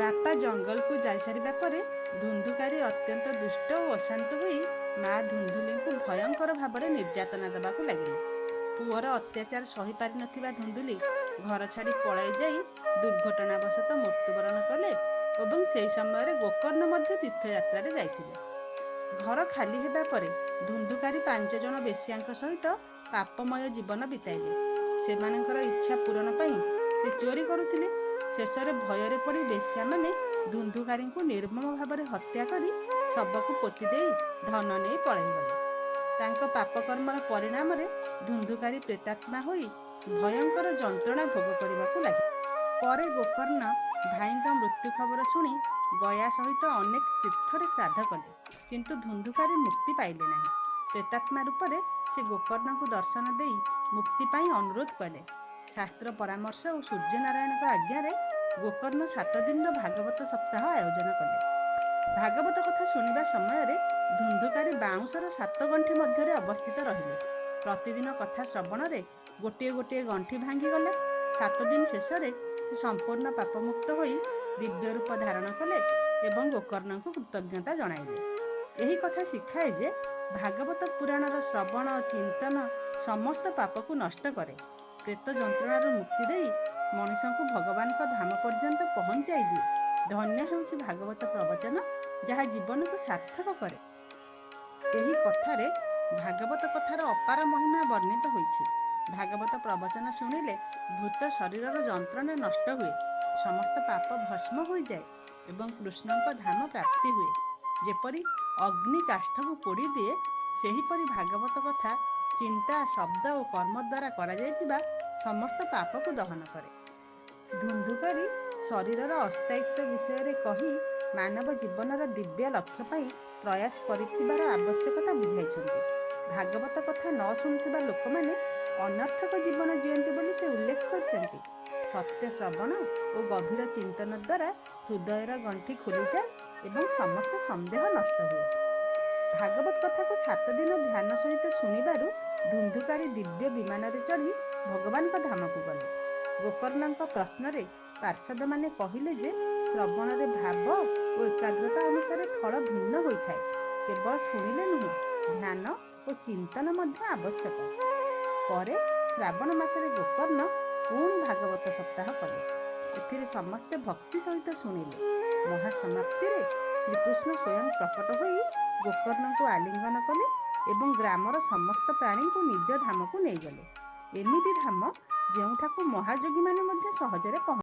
ବାପା ଜଙ୍ଗଲକୁ ଯାଇସାରିବା ପରେ ଧୁନ୍ଧୁକାରୀ ଅତ୍ୟନ୍ତ ଦୁଷ୍ଟ ଓ ଅଶାନ୍ତ ହୋଇ ମା ଧୁନ୍ଧୁଲିଙ୍କୁ ଭୟଙ୍କର ଭାବରେ ନିର୍ଯାତନା ଦେବାକୁ ଲାଗିଲେ। ପୁଅର ଅତ୍ୟାଚାର ସହିପାରିନଥିବା ଧୁନ୍ଧୁଲି ଘର ଛାଡ଼ି ପଳାଇ ଯାଇ ଦୁର୍ଘଟଣାବଶତଃ ମୃତ୍ୟୁବରଣ କଲେ ଏବଂ ସେହି ସମୟରେ ଗୋକର୍ଣ୍ଣ ମଧ୍ୟ ତୀର୍ଥଯାତ୍ରାରେ ଯାଇଥିଲେ। ଘର ଖାଲି ହେବା ପରେ ଧୁନ୍ଧୁକାରୀ 5 ଜଣ ବେଶ୍ୟାଙ୍କ ସହିତ ପାପମୟ ଜୀବନ ବିତାଇଲେ। ସେମାନଙ୍କର ଇଚ୍ଛା ପୂରଣ ପାଇଁ ସେ ଚୋରି କରୁଥିଲେ। ଶେଷରେ ଭୟରେ ପଡ଼ି ବେଶ୍ୟାମାନେ ଧୁନ୍ଧୁକାରୀଙ୍କୁ ନିର୍ମମ ଭାବରେ ହତ୍ୟା କରି ଶବକୁ ପୋତି ଦେଇ ଧନ ନେଇ ପଳାଇଗଲେ। ତାଙ୍କ ପାପକର୍ମର ପରିଣାମରେ ଧୁନ୍ଧୁକାରୀ ପ୍ରେତାତ୍ମା ହୋଇ ଭୟଙ୍କର ଯନ୍ତ୍ରଣା ଭୋଗ କରିବାକୁ ଲାଗିଲେ। ପରେ ଗୋକର୍ଣ୍ଣ ଭାଇଙ୍କ ମୃତ୍ୟୁ ଖବର ଶୁଣି ଗୟା ସହିତ ଅନେକ ତୀର୍ଥରେ ଶ୍ରାଦ୍ଧ କଲେ, କିନ୍ତୁ ଧୁନ୍ଧୁକାରୀ ମୁକ୍ତି ପାଇଲେ ନାହିଁ। ପ୍ରେତାତ୍ମା ରୂପରେ ସେ ଗୋକର୍ଣ୍ଣଙ୍କୁ ଦର୍ଶନ ଦେଇ ମୁକ୍ତି ପାଇଁ ଅନୁରୋଧ କଲେ। ଶାସ୍ତ୍ର ପରାମର୍ଶ ଓ ସୂର୍ଯ୍ୟନାରାୟଣଙ୍କ ଆଜ୍ଞାରେ ଗୋକର୍ଣ୍ଣ 7 ଦିନର ଭାଗବତ ସପ୍ତାହ ଆୟୋଜନ କଲେ। ଭାଗବତ କଥା ଶୁଣିବା ସମୟରେ ଧୁନ୍ଧୁକାରୀ ବାଉଁଶର ସାତ ଗଣ୍ଠି ମଧ୍ୟରେ ଅବସ୍ଥିତ ରହିଲେ। ପ୍ରତିଦିନ କଥା ଶ୍ରବଣରେ ଗୋଟିଏ ଗୋଟିଏ ଗଣ୍ଠି ଭାଙ୍ଗିଗଲା। 7 ଦିନ ଶେଷରେ ସେ ସମ୍ପୂର୍ଣ୍ଣ ପାପମୁକ୍ତ ହୋଇ ଦିବ୍ୟ ରୂପ ଧାରଣ କଲେ ଏବଂ ଗୋକର୍ଣ୍ଣଙ୍କୁ କୃତଜ୍ଞତା ଜଣାଇଲେ। ଏହି କଥା ଶିଖାଏ ଯେ ଭାଗବତ ପୁରାଣର ଶ୍ରବଣ ଚିନ୍ତନ ସମସ୍ତ ପାପକୁ ନଷ୍ଟ କରେ, ପ୍ରେତ ଯନ୍ତ୍ରଣାରୁ ମୁକ୍ତି ଦେଇ ମଣିଷଙ୍କୁ ଭଗବାନଙ୍କ ଧାମ ପର୍ଯ୍ୟନ୍ତ ପହଞ୍ଚାଇ ଦିଏ। ଧନ୍ୟ ହେଉଛି ଭାଗବତ ପ୍ରବଚନ, ଯାହା ଜୀବନକୁ ସାର୍ଥକ କରେ। ଏହି କଥାରେ ଭାଗବତ କଥାର ଅପାର ମହିମା ବର୍ଣ୍ଣିତ ହୋଇଛି। ଭାଗବତ ପ୍ରବଚନ ଶୁଣିଲେ ଭୂତ ଶରୀରର ଯନ୍ତ୍ରଣା ନଷ୍ଟ ହୁଏ, ସମସ୍ତ ପାପ ଭସ୍ମ ହୋଇଯାଏ ଏବଂ କୃଷ୍ଣଙ୍କ ଧାମ ପ୍ରାପ୍ତି ହୁଏ। ଯେପରି ଅଗ୍ନି କାଷ୍ଠକୁ ପୋଡ଼ିଦିଏ, ସେହିପରି ଭାଗବତ କଥା ଚିନ୍ତା, ଶବ୍ଦ ଓ କର୍ମ ଦ୍ୱାରା କରାଯାଇଥିବା ସମସ୍ତ ପାପକୁ ଦହନ କରେ। ଧୁନ୍ଧୁକାରୀ ଶରୀରର ଅସ୍ଥାୟିତ୍ୱ ବିଷୟରେ କହି ମାନବ ଜୀବନର ଦିବ୍ୟ ଲକ୍ଷ୍ୟ ପାଇଁ ପ୍ରୟାସ କରିଥିବାର ଆବଶ୍ୟକତା ବୁଝାଇଛନ୍ତି। ଭାଗବତ କଥା ନ ଶୁଣୁଥିବା ଲୋକମାନେ ଅନର୍ଥକ ଜୀବନ ଜିଅନ୍ତି ବୋଲି ସେ ଉଲ୍ଲେଖ କରିଛନ୍ତି। ସତ୍ୟ ଶ୍ରବଣ ଓ ଗଭୀର ଚିନ୍ତନ ଦ୍ୱାରା ହୃଦୟର ଗଣ୍ଠି ଖୋଲିଯାଏ ଏବଂ ସମସ୍ତ ସନ୍ଦେହ ନଷ୍ଟ ହୁଏ। ଭାଗବତ କଥାକୁ 7 ଦିନ ଧ୍ୟାନ ସହିତ ଶୁଣିବାରୁ ଧୁନ୍ଧୁକାରୀ ଦିବ୍ୟ ବିମାନରେ ଚଢ଼ି ଭଗବାନଙ୍କ ଧାମକୁ ଗଲେ। ଗୋକର୍ଣ୍ଣଙ୍କ ପ୍ରଶ୍ନରେ ପାର୍ଷଦମାନେ କହିଲେ ଯେ ଶ୍ରବଣରେ ଭାବ ଓ ଏକାଗ୍ରତା ଅନୁସାରେ ଫଳ ଭିନ୍ନ ହୋଇଥାଏ। କେବଳ ଶୁଣିଲେ ନୁହେଁ, ଧ୍ୟାନ ଓ ଚିନ୍ତନ ମଧ୍ୟ ଆବଶ୍ୟକ। ପରେ ଶ୍ରାବଣ ମାସରେ ଗୋକର୍ଣ୍ଣ ପୁଣି ଭାଗବତ ସପ୍ତାହ କଲେ। ଏଥିରେ ସମସ୍ତେ ଭକ୍ତି ସହିତ ଶୁଣିଲେ। ମହାସମାପ୍ତିରେ ଶ୍ରୀକୃଷ୍ଣ ସ୍ୱୟଂ ପ୍ରକଟ ହୋଇ ଗୋକର୍ଣ୍ଣଙ୍କୁ ଆଲିଙ୍ଗନ କଲେ ଏବଂ ଗ୍ରାମର ସମସ୍ତ ପ୍ରାଣୀଙ୍କୁ ନିଜ ଧାମକୁ ନେଇଗଲେ। ଏମିତି ଧାମ, ଯେଉଁଠାକୁ ମହାଯୋଗୀମାନେ ମଧ୍ୟ ସହଜରେ ପହଞ୍ଚ